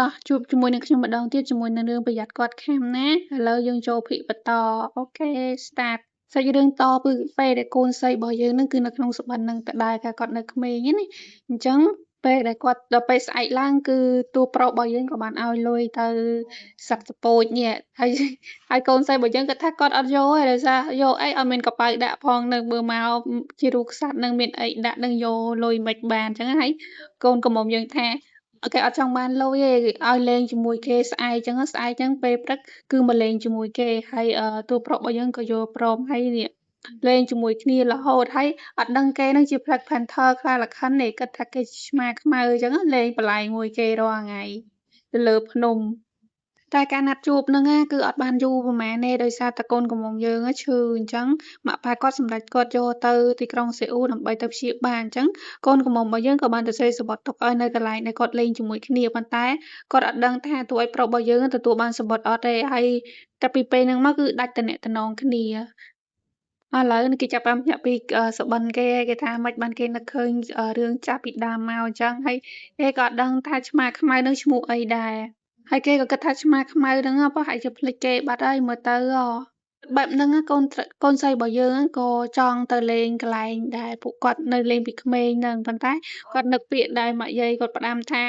តោះជួបជាមួយនឹងខ្ញុំម្ដងទៀតជាមួយនឹងរឿងប្រយ័ត្នគាត់ខាំណាឥឡូវយើងចូលភាគបន្ត OK start សាច់រឿងតគឺពេលដែលកូនស្រីរបស់យើងនឹងគឺនៅក្នុងសុបិននឹងដដែលកាលគាត់នៅក្មេងណាអញ្ចឹងពេលដែលគាត់ដល់ពេលស្អែកឡើងគឺតួប្រុសរបស់យើងក៏បានឲ្យលុយទៅសត្វសពោចនេះហើយហើយកូនស្រីរបស់យើងគាត់ថាគាត់អត់យកទេដោយសារយកអីអត់មានកប៉ៅដាក់ផងនឹងមើលមកជារូបសត្វនឹងមានអីដាក់នឹងយកលុយមិនបានអញ្ចឹងហើយកូនកំមុំយើងថាគេអត់ចង់បានលុយទេឲ្យលេងជាមួយគេស្អែកចឹងស្អែកចឹងពេលព្រឹកគឺមកលេងជាមួយគេហើយតួប្រុសរបស់យើងក៏យល់ព្រមហើយនេះលេងជាមួយគ្នារហូតហើយអត់ដឹងគេនឹងជា Black Panther ខ្លារខិនទេគិតថាគេឆ្មាខ្មៅអញ្ចឹងលេងបន្លែងមួយគេរាល់ថ្ងៃទៅលើភ្នំតែការណាត់ជួបហ្នឹងណាគឺអត់បានយូរប្រហែលទេដោយសារតែកូនកំមុំយើងឈឺអញ្ចឹងម៉ាក់ប៉ាគាត់សម្រេចគាត់យកទៅទីក្រុងសេអ៊ូលដើម្បីទៅព្យាបាលអញ្ចឹងកូនកំមុំរបស់យើងក៏បានទៅសេសំបុត្រទុកឲ្យនៅកន្លែងដែលគាត់លេងជាមួយគ្នាប៉ុន្តែគាត់អត់ដឹងថាតួឯប្រុសរបស់យើងទទួលបានសំបុត្រអត់ទេហើយតែពីពេលហ្នឹងមកគឺដាច់ទំនាក់ទំនងគ្នាឥឡូវគេចាប់បានភ្ញាក់ពីសុបិនគេគេថាមិនបានគេនឹកឃើញរឿងចាស់ពីដើមមកអញ្ចឹងហើយគេក៏អត់ដឹងថាឆ្មាខ្មៅនឹងឈ្មោះអីដែរហើយគេក៏គិតថាឆ្មាខ្មៅហ្នឹងប្រហែលជាភ្លេចគេបាត់ហើយមើលទៅបែបហ្នឹងកូនកូនស្រីរបស់យើងក៏ចង់ទៅលេងកន្លែងដែលពួកគាត់នៅលេងពីក្មេងហ្នឹងប៉ុន្តែគាត់នឹកពាក្យដែលម៉ាក់យាយគាត់ផ្ដាំថា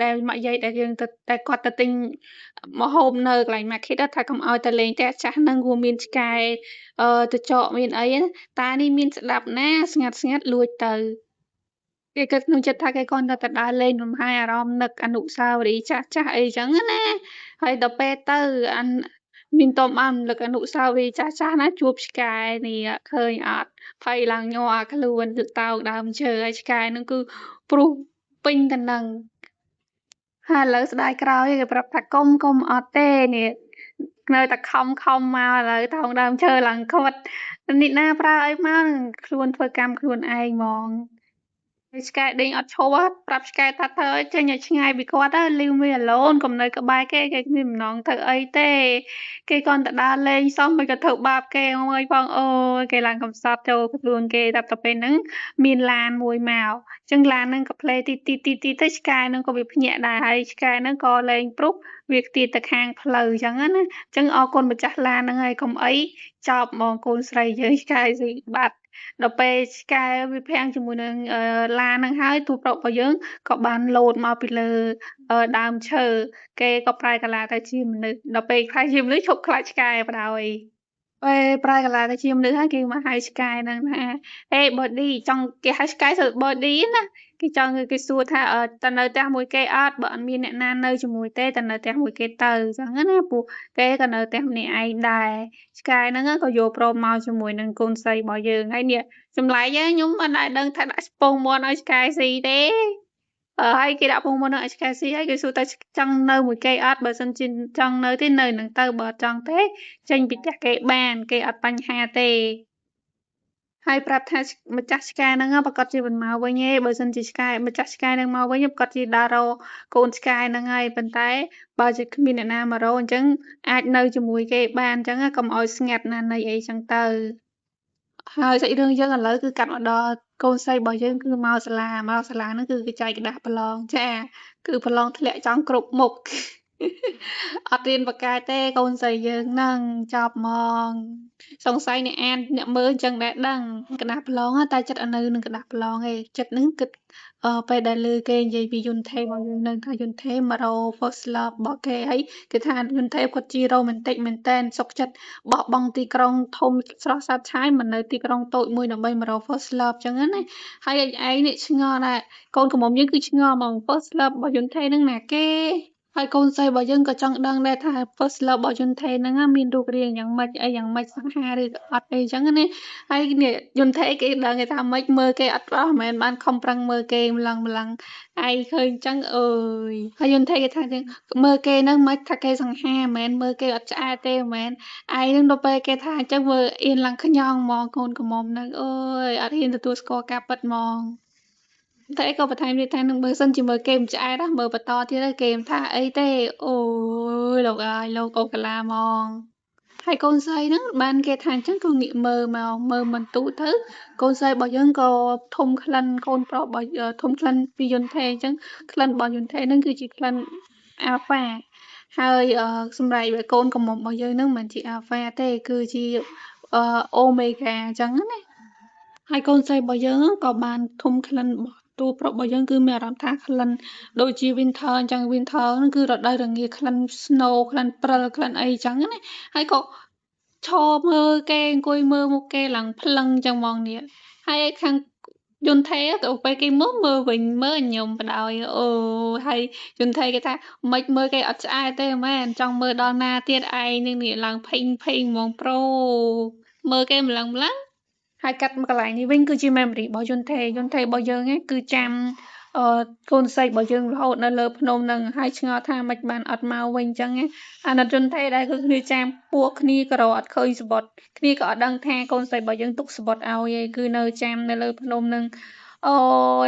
ដែលម៉ាក់យាយដែលយើងទៅតែគាត់ទៅទិញម្ហូបនៅកន្លែង market ថាកុំឲ្យទៅលេងផ្ទះចាស់ហ្នឹងព្រោះមានឆ្កែទៅចកមានអីតានេះមានស្ដាប់ណាស្ងាត់ស្ងាត់លួចទៅគេគិតក្នុងចិត្តថាគេគ្រាន់តែទៅដើរលេងលំហែអារម្មណ៍នឹកអនុស្សាវរីយ៍ចាស់ចាស់អីចឹងណាហើយដល់ពេលទៅអានមានតមបានរំលឹកអនុស្សាវរីយ៍ចាស់ចាស់ណាជួបឆ្កែនេះឃើញអត់ភ័យឡើងញ័រខ្លួនតោកដើមឈើហើយឆ្កែនឹងគឺព្រុសពេញទៅនឹងហើយឥឡូវស្ដាយក្រោយគេប្រាប់ថាកុំកុំអត់ទេនេះនៅតែខំខំមកឥឡូវតោងដើមឈើឡើងខ្វិតនេះណាប្រើអីមកខ្លួនធ្វើកម្មខ្លួនឯងហ្មងឆ្កែដេញអត់ឈប់ប្រាប់ឆ្កែថាធ្វើឲ្យចេញឲ្យឆ្ងាយពីគាត់ទៅ leave me alone កុំនៅក្បែរគេគេគ្មានបំណងធ្វើអីទេគេគ្រាន់តែដើរលេងសោះមិនក៏ធ្វើបាបគេអើយផងអូយគេឡើងកំសត់ចូលខ្លួនគេតែទៅពេលហ្នឹងមានឡានមួយមកអញ្ចឹងឡានហ្នឹងក៏ផ្លេទីទីទីទីទៅឆ្កែហ្នឹងក៏វាភ្ញាក់ដែរហើយឆ្កែហ្នឹងក៏លែងព្រុសវាខ្ទាតទៅខាងផ្លូវអញ្ចឹងណាអញ្ចឹងអរគុណម្ចាស់ឡានហ្នឹងហើយកុំអីចប់ហ្មងកូនស្រីយើងឆ្កែស៊ីបាត់ដល់ពេលឆ្កែវាភាំងជាមួយនឹងឡានហ្នឹងហើយតួប្រុសរបស់យើងក៏បានលោតមកពីលើដើមឈើគេក៏ប្រែកាឡាទៅជាមនុស្សដល់ពេលខ្លាចជាមនុស្សឈប់ខ្លាចឆ្កែបណ្ដោយពេលប្រែកាឡាទៅជាមនុស្សហើយគេមកហៅឆ្កែហ្នឹងថាហេ buddy ចង់គេហៅឆ្កែទៅ buddy ណាគេចង់គេសួរថាតើនៅផ្ទះមួយគេអត់បើអត់មានអ្នកណានៅជាមួយទេតើនៅផ្ទះមួយគេទៅអញ្ចឹងណាព្រោះគេក៏នៅផ្ទះម្នាក់ឯងដែរឆ្កែហ្នឹងក៏យល់ព្រមមកជាមួយនឹងកូនស្រីរបស់យើងហើយនេះចម្លែកខ្ញុំមិនដែលដឹងថាដាក់ពងមាន់ឲ្យឆ្កែស៊ីទេហើយគេដាក់ពងមាន់ឲ្យឆ្កែស៊ីហើយគេសួរតែចង់នៅមួយគេអត់បើសិនជាចង់នៅទេនៅនឹងទៅបើអត់ចង់ទេចេញពីផ្ទះគេបានគេអត់បញ្ហាទេហើយប្រាប់ថាម្ចាស់ឆ្កែហ្នឹងប្រកាសជាមិនមកវិញទេបើសិនជាឆ្កែម្ចាស់ឆ្កែហ្នឹងមកវិញប្រកាសជាដើររកកូនឆ្កែហ្នឹងហើយប៉ុន្តែបើជាគ្មានអ្នកណាមករកអញ្ចឹងអាចនៅជាមួយគេបានអញ្ចឹងកុំឲ្យស្ងាត់ណាស់ណីអីចឹងទៅហើយសាច់រឿងយើងឥឡូវគឺកាត់មកដល់កូនស្រីរបស់យើងគឺមកសាលាមកសាលាហ្នឹងគឺគេចែកក្រដាសប្រឡងចាគឺប្រឡងធ្លាក់ចង់គ្រប់មុខអត់រៀនបកកែទេកូនស្រីយើងហ្នឹងចប់ហ្មងសង្ស័យអ្នកអានអ្នកមើលអញ្ចឹងដែរដឹងក្រដាសប្រឡងតែចិត្តអត់នៅនឹងក្រដាសប្រឡងទេចិត្តហ្នឹងគិតពេលដែលឮគេនិយាយពីយុនថេរបស់យើងនឹងថាយុនថេមករក first love របស់គេហើយគេថាយុនថេគាត់ជា romantic មែនតើសុកចិត្តបោះបង់ទីក្រុងធំស្រស់ស្អាតឆាយមកនៅទីក្រុងតូចមួយដើម្បីមករក first love អញ្ចឹងណាហើយឯងនេះឆ្ងល់ដែរកូនកំមុំយើងគឺឆ្ងល់ហ្មង first love របស់យុនថេហ្នឹងណាគេហើយកូនស្រីរបស់យើងក៏ចង់ដឹងដែរថា first love របស់យុនថេហ្នឹងមានរូបរាងយ៉ាងម៉េចអីយ៉ាងម៉េចសង្ហាឬក៏អត់អីចឹងណាហើយនេះយុនថេគេដឹងគេថាម៉េចមើលគេអត់ច្បាស់មិនមែនបានខំប្រឹងមើលគេម្លឹងម្លឹងឯងឃើញចឹងអើយហើយយុនថេគេថាចឹងមើលគេហ្នឹងមិនថាគេសង្ហាមិនមែនមើលគេអត់ឆ្អែតទេមិនមែនឯងហ្នឹងដល់ពេលគេថាអញ្ចឹងមើលអៀនឡើងខ្ញងហ្មងកូនកំមុំហ្នឹងអើយអត់ហ៊ានទទួលស្គាល់ការពិតហ្មងតែក៏បន្ថែមទៀតថានឹងបើសិនជាមើលគេមិនឆ្អែតមើលបន្តទៀតគេមិនថាអីទេអូយលោកអើយលោកអូកាឡាហ្មងហើយកូនស្រីហ្នឹងបានគេថាអញ្ចឹងគឺងាកមើលមកមើលមិនទូទៅកូនស្រីរបស់យើងក៏ធំក្លិនកូនប្រុសរបស់ធំក្លិនពីយុនថេអញ្ចឹងក្លិនរបស់យុនថេហ្នឹងគឺជាក្លិន Alpha ហើយសម្រាប់កូនកំមុំរបស់យើងហ្នឹងមិនមែនជា Alpha ទេគឺជា Omega អញ្ចឹងណាហើយកូនស្រីរបស់យើងក៏បានធំក្លិនរបស់តួប្រុសរបស់យើងគឺមានអារម្មណ៍ថាក្លិនដូចជា winter អញ្ចឹង winter ហ្នឹងគឺរដូវរងាក្លិន snow ក្លិនព្រិលក្លិនអីអញ្ចឹងណាហើយក៏ឈរមើលគេអង្គុយមើលមុខគេឡើងភ្លឹងអញ្ចឹងហ្មងនេះហើយខាងយុនថេទៅពេលគេមើលមើលវិញមើលញញឹមបដ ாய் អូហើយយុនថេគេថាមិនមើលគេអត់ឆ្អែតទេមែនចង់មើលដល់ណាទៀតឯងនឹងនេះឡើងផេងផេងហ្មងប្រូមើលគេម្លឹងម្លឹងហើយកាត់មកកន្លែងនេះវិញគឺជា memory របស់យុនថេយុនថេរបស់យើងឯងគឺចាំអឺកូនស្រីរបស់យើងរហូតនៅលើភ្នំនឹងហើយឆ្ងល់ថាមិនបានអត់មកវិញអញ្ចឹងអាណិតយុនថេដែរគឺគ្នាចាំពួកគ្នាក៏រកអត់ឃើញសបុតគ្នាក៏អត់ដឹងថាកូនស្រីរបស់យើងទុកសបុតឲ្យឯងគឺនៅចាំនៅលើភ្នំនឹងអូ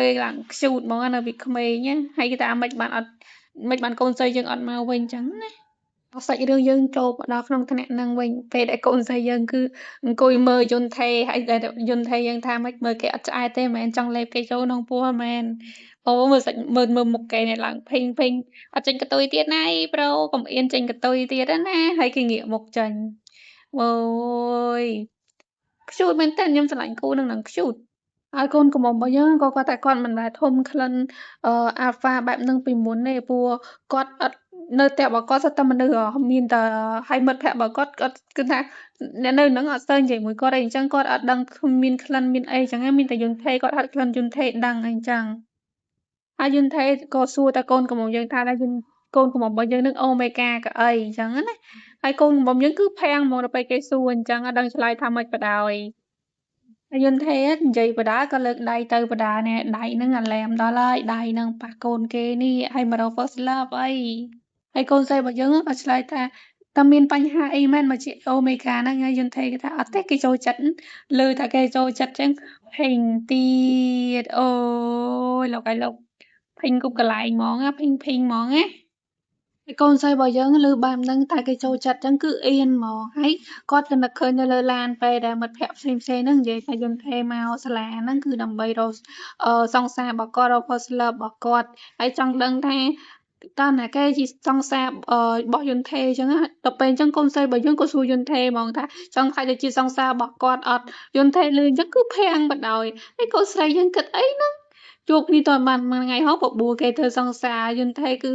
យឡើងខ្ជូតហ្មងនៅពីក្មេងណាហើយគេថាមិនបានអត់មិនបានកូនស្រីយើងអត់មកវិញអញ្ចឹងណាសាច់រឿងយើងចូលមកដល់ក្នុងថ្នាក់ហ្នឹងវិញពេលដែលកូនស្រីយើងគឺអង្គុយមើលយុនថេហើយដែលយុនថេយើងថាមិនមើលគេអត់ឆ្អែតទេមែនចង់លេបគេចូលក្នុងពោះមែនអូមើលសាច់មើលមើលមុខគេនេះឡើងភេងភេងអត់ចេញកតុយទៀតណាអីប្រូកុំអៀនចេញកតុយទៀតណាហើយគេងាកមុខចេញអូយខ្ជូតមែនតើខ្ញុំស្រឡាញ់គូនឹងនឹងខ្ជូតហើយកូនកំមុំរបស់យើងក៏គាត់តែគាត់មិនដែលធំក្លិនអឺ Alpha បែបហ្នឹងពីមុនទេព្រោះគាត់អត់នៅផ្ទះរបស់គាត់សុទ្ធតែមនុស្សមានតែហើយមិត្តភក្តិរបស់គាត់គាត់គឺថាអ្នកនៅហ្នឹងអត់សូវនិយាយមួយគាត់អីអញ្ចឹងគាត់អត់ដឹងមានក្លិនមានអីអញ្ចឹងមានតែយុនថេគាត់ហត់ក្លិនយុនថេដឹងអីអញ្ចឹងហើយយុនថេក៏សួរតែកូនកំមុំយើងថាតែយុនកូនកំមុំរបស់យើងនឹងអូមេកាក៏អីអញ្ចឹងណាហើយកូនកំមុំយើងគឺភាំងហ្មងដល់ពេលគេសួរអញ្ចឹងអត់ដឹងឆ្លើយថាម៉េចបដ ாய் ហើយយុនថេនិយាយបដាក៏លើកដៃទៅបដានេះដៃហ្នឹងអាឡែមដល់ហើយដៃហ្នឹងប៉ះកូនគេនេះហើយមករក first love អីហើយកូនស្រីរបស់យើងក៏ឆ្លើយថាតើមានបញ្ហាអីមែនមកជាអូមេកាហ្នឹងហើយយុនថេគេថាអត់ទេគេចូលចិត្តលើថាគេចូលចិត្តចឹងហេងទៀតអូយលោកឲ្យលោកភេងគ្រប់កន្លែងហ្មងណាភេងភេងហ្មងណាហើយកូនស្រីរបស់យើងឮបែបហ្នឹងតែគេចូលចិត្តចឹងគឺអៀនហ្មងហើយគាត់ក៏នឹកឃើញនៅលើឡានពេលដែលមិត្តភក្តិផ្សេងផ្សេងហ្នឹងនិយាយថាយុនថេមកសាលាហ្នឹងគឺដើម្បីរកសង្សាររបស់គាត់រក first love របស់គាត់ហើយចង់ដឹងថាតើណាគេជាសង្សាររបស់យុនថេអញ្ចឹងដល់ពេលអញ្ចឹងកូនស្រីរបស់យើងក៏សួរយុនថេហ្មងថាចង់ខ្លាចទៅជាសង្សាររបស់គាត់អត់យុនថេលឺអញ្ចឹងគឺភាំងបណ្ដោយហើយកូនស្រីយើងគិតអីហ្នឹងជួបគ្នាតបានមួយថ្ងៃហោះបបួលគេធ្វើសង្សារយុនថេគឺ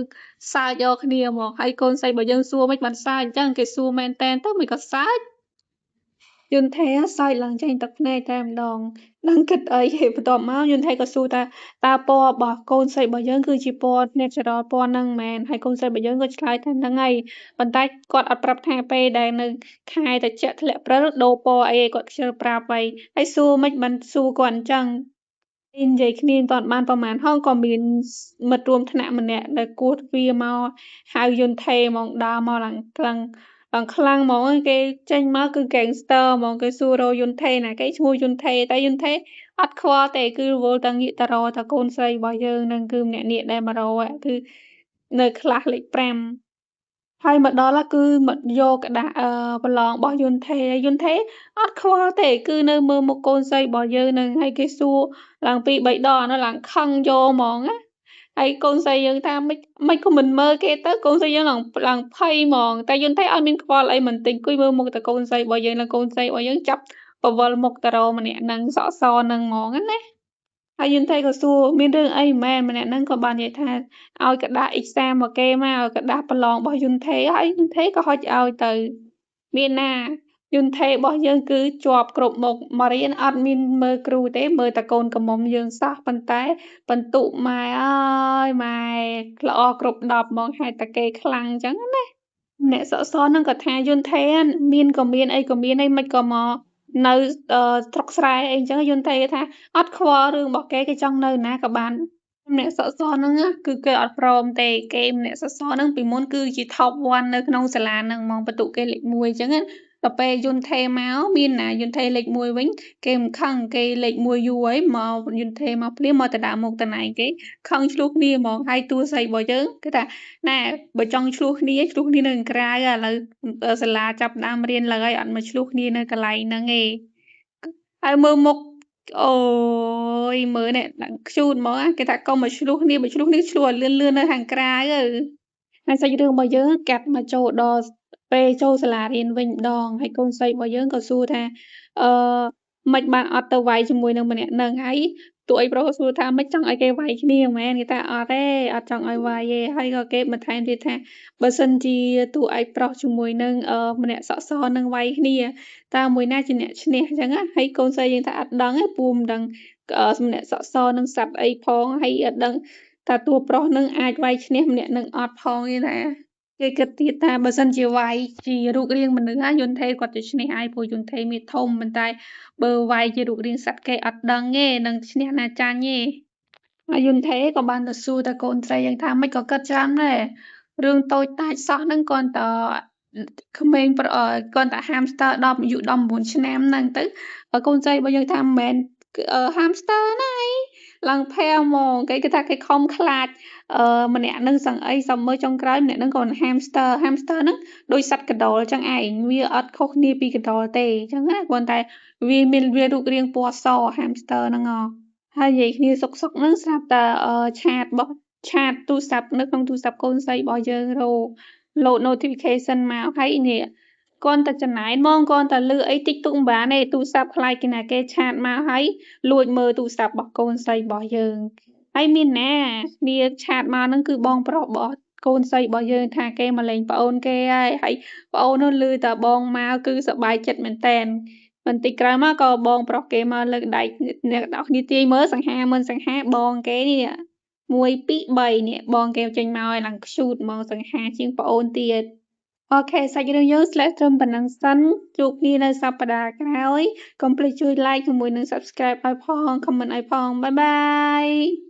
សើចយកគ្នាហ្មងហើយកូនស្រីរបស់យើងសួរមិនបានសើចអញ្ចឹងគេសួរមែនតែនទៅមិនក៏សើចយុនថេសើចឡើងចេញទឹកភ្នែកតែម្ដងដឹងគិតអីហេបន្ទាប់មកយុនថេក៏សួរថាតើពណ៌របស់កូនស្រីរបស់យើងគឺជាពណ៌ natural ពណ៌ហ្នឹងមែនហើយកូនស្រីរបស់យើងក៏ឆ្លើយថាហ្នឹងហើយប៉ុន្តែគាត់អត់ប្រាប់ថាពេលដែលនៅខែត្រជាក់ធ្លាក់ព្រិលដូរពណ៌អីឯងគាត់ខ្ជិលប្រាប់ហើយហើយសួរមិនបានសួរគាត់អញ្ចឹងនិយាយគ្នាមិនទាន់បានប្រហែលហងក៏មានមិត្តរួមថ្នាក់ម្នាក់ដែលគោះទ្វារមកហៅយុនថេហ្មងដើរមកឡើងខ្លាំងឡើងខ្លាំងហ្មងគេចេញមកគឺ gangster ហ្មងគេសួររកយុនថេណាគេឈ្មោះយុនថេតែយុនថេអត់ខ្វល់ទេគឺរវល់តែងាកទៅរកតែកូនស្រីរបស់យើងនឹងគឺម្នាក់នេះដែលមករកគឺនៅខ្លះលេខ5ហើយមកដល់គឺមកយកក្រដាសអឺប្រឡងរបស់យុនថេយុនថេអត់ខ្វល់ទេគឺនៅមើលមុខកូនស្រីរបស់យើងនឹងហើយគេសួរឡើងពី3ដងឡើងខឹងយកហ្មងណាហើយកូនស្រីយើងថាមិនមិនក៏មិនមើលគេទៅកូនស្រីយើងឡើងឡើងភ័យហ្មងតែយុនថេអត់មានខ្វល់អីមិនតិចគួយមើលមុខតែកូនស្រីរបស់យើងឡើងកូនស្រីរបស់យើងចាប់បវលមុខតារម្នាក់ហ្នឹងសក់សហ្នឹងហ្មងណាហើយយុនថេក៏សួរមានរឿងអីមែនម្នាក់ហ្នឹងក៏បាននិយាយថាឲ្យក្រដាស exam មកគេមកក្រដាសប្រឡងរបស់យុនថេហើយយុនថេក៏ហុចឲ្យទៅមានណាយុនថេរបស់យើងគឺជាប់គ្រប់មុខមករៀនអត់មានមើលគ្រូទេមើលតែកូនកំមុំយើងសោះប៉ុន្តែបន្ទុម៉ែអើយម៉ែល្អគ្រប់10ហ្មងហេតុតែគេខ្លាំងអញ្ចឹងណាអ្នកសក់សហ្នឹងក៏ថាយុនថេមានក៏មានអីក៏មានអីមិនក៏មកនៅស្រុកស្រែអីអញ្ចឹងយុនថេថាអត់ខ្វល់រឿងរបស់គេគេចង់នៅណាក៏បានអ្នកសក់សហ្នឹងគឺគេអត់ព្រមទេគេអ្នកសក់សហ្នឹងពីមុនគឺជា top 1នៅក្នុងសាលាហ្នឹងហ្មងបន្ទុកគេលេខ1អញ្ចឹងណាដល់ពេលយុនថេមកមានណាយុនថេលេខ1វិញគេមិនខឹងគេលេខ1យូរហើយមកយុនថេមកភ្លាមមកតដើមមុខតណែងគេខឹងឆ្លោះគ្នាហ្មងហើយតួស្រីរបស់យើងគេថាណែបើចង់ឆ្លោះគ្នាឆ្លោះគ្នានៅក្រៅឥឡូវសាលាចាប់ដើមរៀនឡើយអត់មកឆ្លោះគ្នានៅកន្លែងហ្នឹងឯងហើយមើលមុខអូយមើលនេះខ្ជូតហ្មងគេថាកុំមកឆ្លោះគ្នាបើឆ្លោះគ្នាឆ្លោះឲ្យលឿនលឿននៅខាងក្រៅទៅ ហើយសាច់រឿងរបស់យើងកាត់មកចូលដល់ពេលចូលសាលារៀនវិញម្ដង ហើយកូនស្រីរបស់យើងក៏សួរថា អឺ មិនបានអត់ទៅវាយជាមួយនឹងម្នាក់នឹង ហើយតួឯងប្រុសក៏សួរថា មិនចង់ឲ្យគេវាយគ្នាមែន? គេថាអត់ទេ អត់ចង់ឲ្យវាយទេ។ ហើយក៏គេបន្ថែមទៀតថា បើសិនជាតួឯងប្រុសជាមួយនឹងម្នាក់សក់សនឹងវាយគ្នា តើមួយណាជាអ្នកឈ្នះ អញ្ចឹងណា? ហើយកូនស្រីយើងថាអត់ដឹងទេ ពូមិនដឹងម្នាក់សក់សនឹងសត្វអីផង ហើយអត់ដឹងថាតួប្រុសនឹងអាចវាយឈ្នះម្នាក់នឹងអត់ផងទេណា។ គេគិតទៀតថា បើសិនជាវាយជារូបរាងមនុស្ស យុនថេគាត់จะឈ្នះហើយ ព្រោះយុនថេមានធំ ប៉ុន្តែបើវាយជារូបរាងសត្វ គេអត់ដឹងទេនឹងឈ្នះណាចាញ់ទេ។ ហើយយុនថេក៏បានទៅសួរតែកូនស្រីយ៉ាងថា មិនក៏គិតច្រើនដែររឿងតូចតាចសោះហ្នឹង គាត់តក្មេងគាត់តែ hamster 10 អាយុ19ឆ្នាំហ្នឹងទៅ។ កូនស្រីរបស់យើងថា មិនមែន hamster ណាឯង ឡើងផែហ្មង។ គេគេថាគេខំខ្លាចអឺម្នាក់នឹងសឹងអីសំមើ ចុងក្រោយម្នាក់នឹងក៏ hamster hamster ហ្នឹងដូចសត្វកណ្ដុរចឹងឯង វាអត់ខុសគ្នាពីកណ្ដុរទេអញ្ចឹងណា គ្រាន់តែវាមានវារូបរាងពណ៌ស hamster ហ្នឹង។ ហើយនិយាយគ្នាសុកសុកហ្នឹង ស្រាប់តែឆាតរបស់ឆាតទូរស័ព្ទនៅក្នុងទូរស័ព្ទកូនស្រីរបស់យើងរោលោត notification មក ហើយនេះគ្រាន់តែចំណែនហ្មង គ្រាន់តែលឺអីតិចទុកមិនបានទេ ទូរស័ព្ទខ្លាចគេណាគេឆាតមក ហើយលួចមើលទូរស័ព្ទរបស់កូនស្រីរបស់យើង។ ហើយមានណាគ្នាឆាតមកហ្នឹង គឺបងប្រុសរបស់កូនស្រីរបស់យើង ថាគេមកលេងប្អូនគេហើយ ហើយប្អូននោះឮតែបងមកគឺសប្បាយចិត្តមែនតែន។ បន្តិចក្រោយមកក៏បងប្រុសគេមកលើកដៃ អ្នកទាំងអស់គ្នាទាយមើល សង្ហាមិនសង្ហាបងគេនេះ 1 2 3 នេះបងគេចេញមកឲ្យឡើងខ្ជូតហ្មង សង្ហាជាងប្អូនទៀត។ អូខេ សាច់រឿងយើង slash ត្រឹមប៉ុណ្ណឹងសិន ជួបគ្នានៅសប្តាហ៍ក្រោយ។ កុំភ្លេចជួយ like ជាមួយនឹង subscribe ឲ្យផង comment ឲ្យផង។ បាយបាយ។